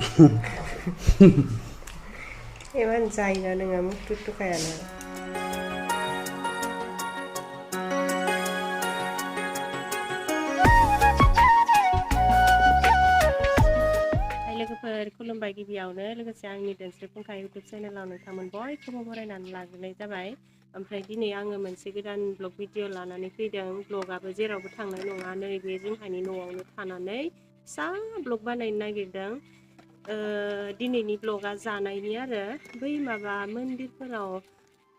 ให้มั่นใจนะนึงมุกทุกแค่นะखुलुमबाय गिबियावनो लोगोसे आंनि डेन्स फुंखा इउटुब चेनेलाव नोंथांमोन बयखौबो बरायनानै लाग्रोनाय जाबाय। ओमफ्राय दिनै आङो मोनसे गोदान ब्लग भिडिअ लानानै फैदों। ब्लगाबो जेरावबो थांनाय नङा, नैबे जोंहानि न'आवनो थानानै फिसा ब्लग बानायनो नागिरदों। दिनैनि ब्लगा जानायनि आरो बै माबा मन्दिरफोराव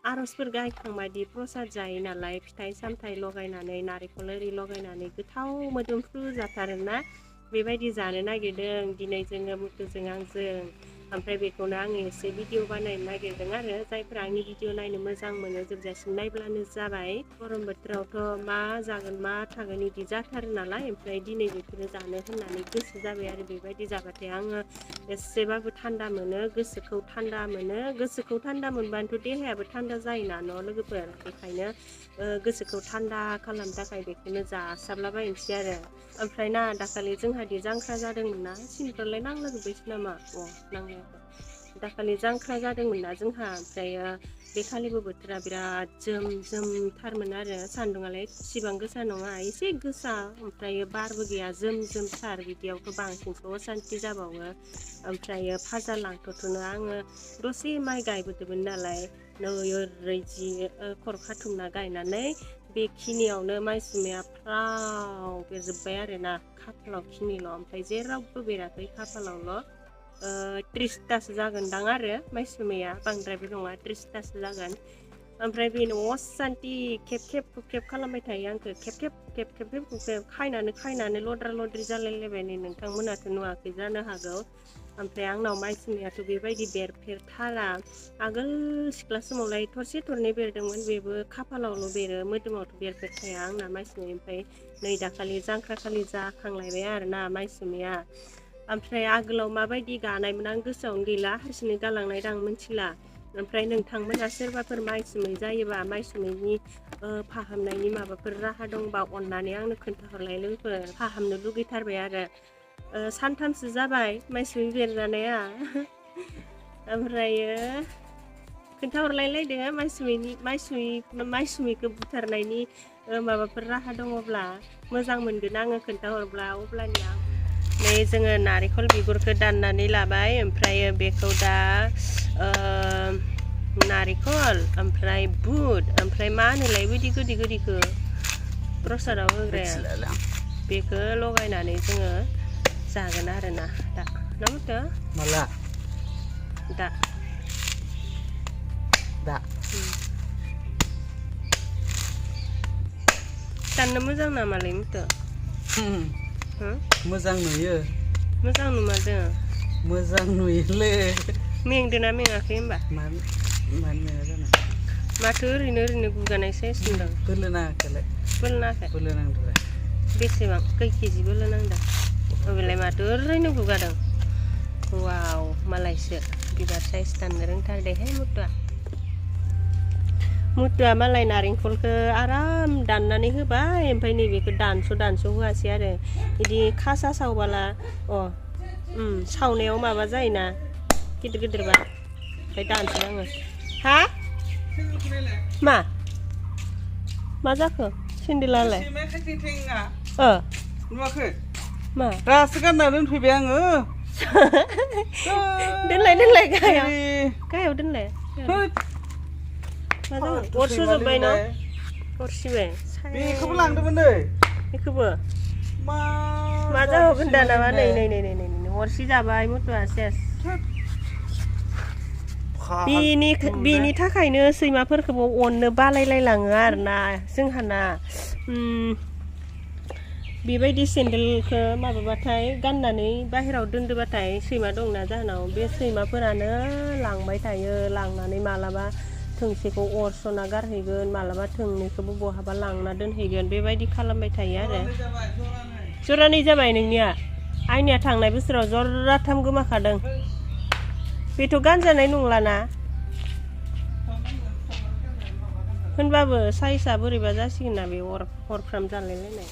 आर'जफोर गायखांबायदि प्रसाद जायो नालाय, फिथाइ सामथाइ लगायनानै नारेंखल ओरि लगायनानै गोथाव मोदोमफ्रु जाथारोना, बेबायदि जानो नागिरदों दिनै जोङो मुथुजों आंजों। ओमफ्राय बेखौनो आङो एसे भिडिअ बानायनो नागिरदों आरो जायफ्रा आंनि भिडिअ नायनो मोजां मोनो जोबजासिम नायब्लानो जाबाय। गरम बोथोरावथ' मा जागोन मा थागोन बिदि जाथारो नालाय, ओमफ्राय दिनै बेखौनो जानो होननानै गोसो जाबाय आरो बेबायदि जाबाथाय आङो एसेबाबो थान्दा मोनो, गोसोखौ थान्दा मोनो। गोसोखौ थान्दा मोनबानोथ' देहायाबो थान्दा जायोना न' लोगोफोर, बेखायनो गोसोखौ थान्दा खालामनो थाखाय बेखौनो जासाबलाबायनोसै आरो। ओमफ्राय ना दाखालि जोंहादि जांख्रा जादोंमोन ना, सिनफ्रालाय नांलाजोब्बायसो नामा? नांलायाखै। दाखालि जांख्रा जादोंमोन ना जोंहा, ओमफ्रायो बे खालिबो बोथोरा बिराद जोमथारमोन आरो सान्दुङालाय इसिबां गोसा नङा, एसे गोसा, ओमफ्रायो बारबो गैया, जोमथार। बिदियावथ' बांसिनसो असान्थि जाबावो। ओमफ्रायो फाजा लांथ'नो आङो दसे माइ गायबोदोंमोन नालाय, नै ओरै जि खर खाथुमना गायनानै बेखिनियावनो माइसुमाया फ्राव बेरजोब्बाय आरोना, खाफालाव खिनिल', ओमफ्राय जेरावबो बेराखै, खाफालावल'। 30थासो जागोनदां आरो माइसुमाया, बांद्रायबो नङा, 30थासो जागोन। ओमफ्राय बेनो असान्थि खेब खालामबाय थायो आंखौ, खेब खायनानै लद्रा लद्रि जालायलायबाय। नै नोंथांमोनाथ' नुवाखै जानो हागौ। ओमफ्राय आंनाव माइसुमायाथ' बेबायदि बेरफेरथारा। आगोल सिख्ला समावलाय थरसे थरनै बेरदोंमोन, बेबो खाफालावल' बेरो, मोदोमावथ' बेरफेरखाया आंना माइसुमाया। ओमफ्राय नै दाखालि जांख्रा खालि जाखांलायबाय आरोना माइसुमाया। ओमफ्राय आगोलाव माबायदि गानायमोन आं गोसोआवनो गैला, हारसिंनो गालांनाय दां मिथिला। ओमफ्राय नोंथांमोना सोरबाफोर माइसुमै जायोबा, माइसुमैनि फाहामनायनि माबाफोर राहा दंबा अननानै आंनो खोन्थाहरलाय लोगोफोर, फाहामनो लुगैथारबाय आरो। सानथामसो जाबाय माइसुमै बेरजानाया। ओमफ्रायो खोन्थाहरलायदो माइसुमैखौ बुथारनायनि माबाफोर राहा दङब्ला मोजां मोनगोन आङो खोन्थाहरब्ला। अब्लानिया नै जोङो नारेंखल बिगुरखौ दाननानै लाबाय, ओमफ्रायो बेखौ दा नारेंखल ओमफ्राय बुट ओमफ्राय मा होनोलाय बिदि गोदिखौ प्रसादाव होग्राया, बेखौ लगायनानै जोङो जागोन आरोना दा ना मथो माला दा दाननो मोजां नामालाय मथो? मोजां नुयो। मोजां नुमारदों? मोजां नुयोलै। मेंदोना मेङाखै होमबा? मानो मेङा जानो? माथो ओरैनो गुगानाय साइस नुदों। बोलो नाङाखैलाय? बोलो नाङाखै? बोलो नांदोलाय। बेसेबां खै केजि बोलो नांदों? अबेलाय माथो ओरैनो गुगादों। वाव, मालायसो बिबार साइज दाननो रोंथारदोहाय मुथुआ मालाय नारेंखलखौ आराम दाननानै होबाय, ओमफ्राय नैबेखौ दानस' होआसै आरो। बिदि खासा सावबाला सावनायाव माबा जायोना गिदिरबा, ओमफ्राय दानस'नाङो। हा? मा जाखो सेन्देलालाय? नुवाखै? मा? दासो गानना दोनफैबाय आङो। दोनलाय गाहायाव दोनलाय। मा जागोन? अर सुजोब्बाय न'? अर सिबाय। बेखौबो लांदोंमोन नै। बेखौबो? मा जाबावगोन दानाबा? नै अरसि जाबाय मुथुआ सेस। बेनि थाखायनो सैमाफोरखौबो अननो बालायलायलाङो आरोना जोंहाना। बेबायदि सेन्देलखौ माबाबाथाय गाननानै बाहेराव दोनदोबाथाय, सैमा दंना जाहोनाव, बे सैमाफोरानो लांबाय थायो, लांनानै मालाबा थोंसेखौ अरस'ना गारहैगोन, मालाबा थोंनैखौबो बहाबा लांना दोनहैगोन, बेबायदि खालामबाय थायो आरो। जरानै जाबाय नोंनिया? आंनिया थांनाय बोसोराव जराथाम गोमाखादों। बेथ' गानजानाय नंलाना? होनबाबो साइजआ बोरैबा जासिगोन ना बे हरफ्राम जालायलायनाय।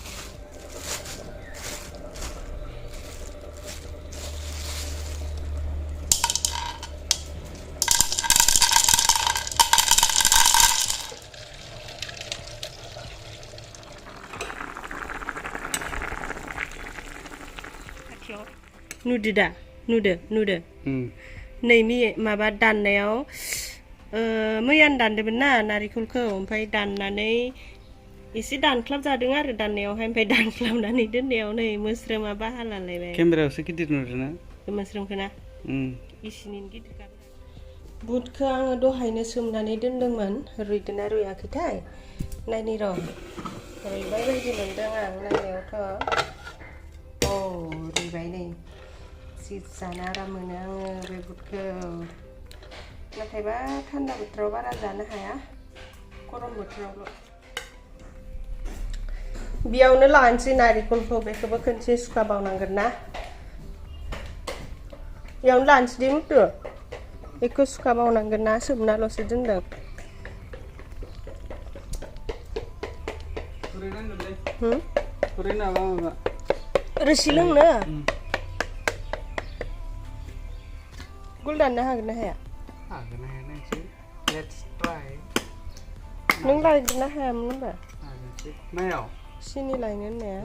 नुदो दा नुदो नै माबा दाननायाव मैयानो दानदोंमोन ना नारेंखलखौ ओमफ्राय दाननानै एसे दानख्लाब जादों आरो दाननायावहाय ओमफ्राय दानख्लाबनानै दोननायाव नै मोस्रोमा बाहा लालायबाय केमेरायावसो गिदिर नुदोंना मोस्रोमखौ ना इसिनि गिदिर बुटखौ आङो दहायनो सोमनानै दोनदोंमोन रुइदोंना रुइयाखैथाय नायनि र' रुइबाय बायदि मोनदों आं नायनायावथ' रुइबाय नै जि जानो आराम मोनो आङो बे बुटखौ नाथायबा थान्दा बोथोराव बारा जानो हाया गरम बोथोरावल' बेयावनो लानोसै नारेंखलखौ बेखौबो खनसे सुखाबावनांगोन ना बेयावनो लानोसै दे मुथु बेखौ सुखाबावनांगोन ना सोमनाल'सो दोनदों रोसि लोंनो गुल दाननो हागोन ना हाया नों लायगोन ना हायामोन होनबा मायाव सिनि लायनो होननाया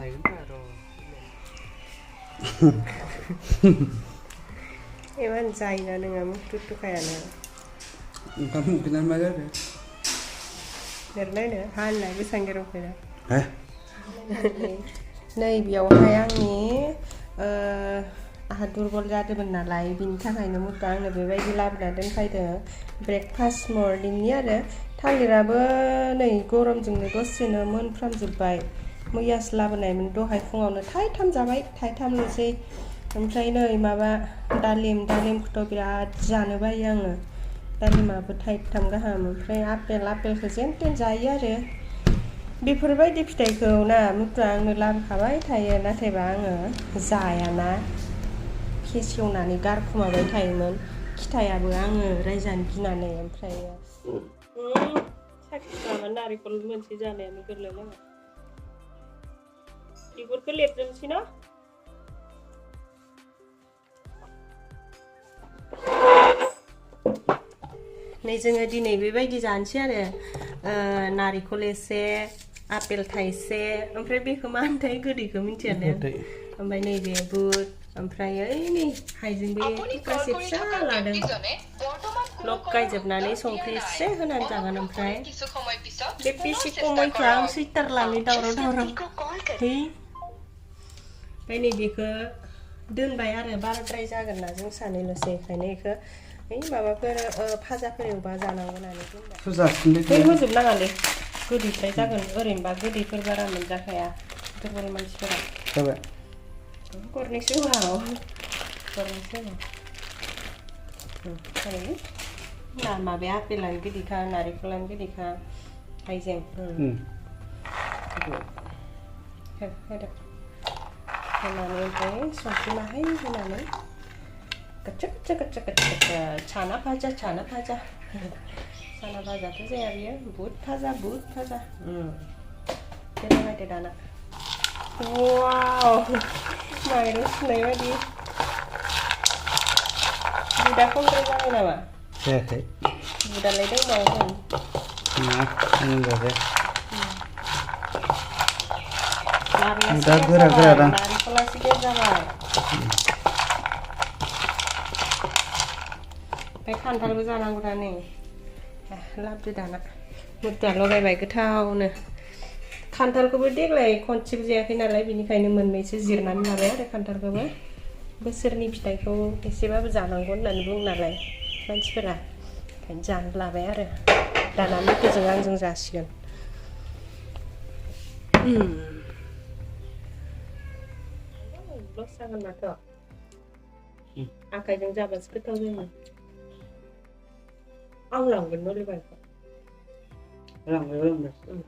एमान जायोना नोङो मुथुखायानो ओंखाम उखैना मा जादों लिरनायनो हाननाय बेसेबां गेरौखैना नै बेयावहाय आंनि आहा दुरबल जादोंमोन नालाय बिनि थाखायनो मुथुआ आंनो बेबायदि लाबोना दोनफैदों ब्रेकफास्ट मर्निंनि आरो थालिराबो नै गरमजोंनो दसेनो मोनफ्रामजोब्बाय मैयासो लाबोनायमोन दहाय फुङावनो थाइथाम जाबाय थाइथामल'सै ओमफ्राय नै माबा दालिमखौथ' बिराद जानो बायो आङो दालिमाबो थाइथाम गाहाम ओमफ्राय आपेलखौ जेन थेन जायो आरो बेफोरबायदि फिथाइखौ ना मुथुआ आंनो लाबोखाबाय थायो नाथायबा आङो जायाना फेसेवनानै गारखुमाबाय थायोमोन खिथायाबो आङो रायजानो गिनानै ओमफ्राय माबा नारेंखल मोनसे जानायानो गोरलै नाङा बिगुरखौ लेबजोबसै ना नै जोङो दिनै बेबायदि जानोसै आरो नारेंखल एसे आपेल थाइसे ओमफ्राय बेखौ मा होनथाय गोदैखौ मिथियानो ओमफ्राय नैबे बुट ओमफ्राय ओइ नै हाइजेंबो थुख्रासे फिसा लादों लगायजोबनानै संख्रि एसे होनानै जागोन ओमफ्राय बे बेसे खमायखौ आं सुइटार लानो दावराव है ओमफ्राय नैबेखौ दोनबाय आरो बाराद्राय जागोन ना जों सानैल'सै ओंखायनो बेखौ है माबाफोर फाजाफोर एवबा जानांगौ होननानै दोनबाय होजोबनाङालै गोदैद्राय जागोन ओरैनोबा गोदैफोर बारा मोनजाखाया दुरबल मानसिफोरा जाबाय गरनैसो गरनैसो ना माबाया आपेलानो गोदैखा नारेंखलानो गोदैखा हाइजें होदो होनानै ओमफ्राय संख्रि माहाय होनानै गच्चा छाना भाजा छाना भाजाथ' जाया बियो बुट भाजा नायदो दाना वाव माइरं सुनाय बायदि बुदा खमद्राय जाबाय नामा जायाखै बुदालाय दंबावोमोन नारेंखलासो गेस जाबाय ओमफ्राय खान्थालबो जानांगौ दा नै लाबोदो दाना मुथुआ लगायबाय गोथावनो खान्थालखौबो देग्लाय खनसेबो जायाखै नालाय बेनिखायनो मोननैसो जिरनानै लाबाय आरो खान्थालखौबो बोसोरनि फिथाइखौ एसेबाबो जानांगौ होननानै बुङो नालाय मानसिफोरा ओंखायनो जानो लाबाय आरो दाना मुथुजों आंजों जासिगोन लस जागोन माथो आखाइजों जाबासो गोथाव जायो आं लांगोन न' लेबारखौ लांबाय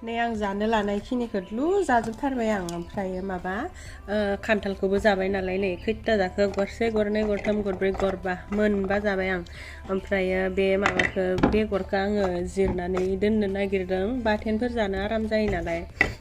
नै आं जानो लानाय खिनिखौल' जाजोबथारबाय आं ओमफ्राय माबा खान्थालखौबो जाबाय नालाय नै खैथा जाखो गरसे गरनै गरथाम गरब्रै गरबा मोनबा जाबाय आं ओमफ्राय बे माबाखौ बेगरखौ आङो जिरनानै दोननो नागिरदों बाथोनफोर जानो आराम जायो नालाय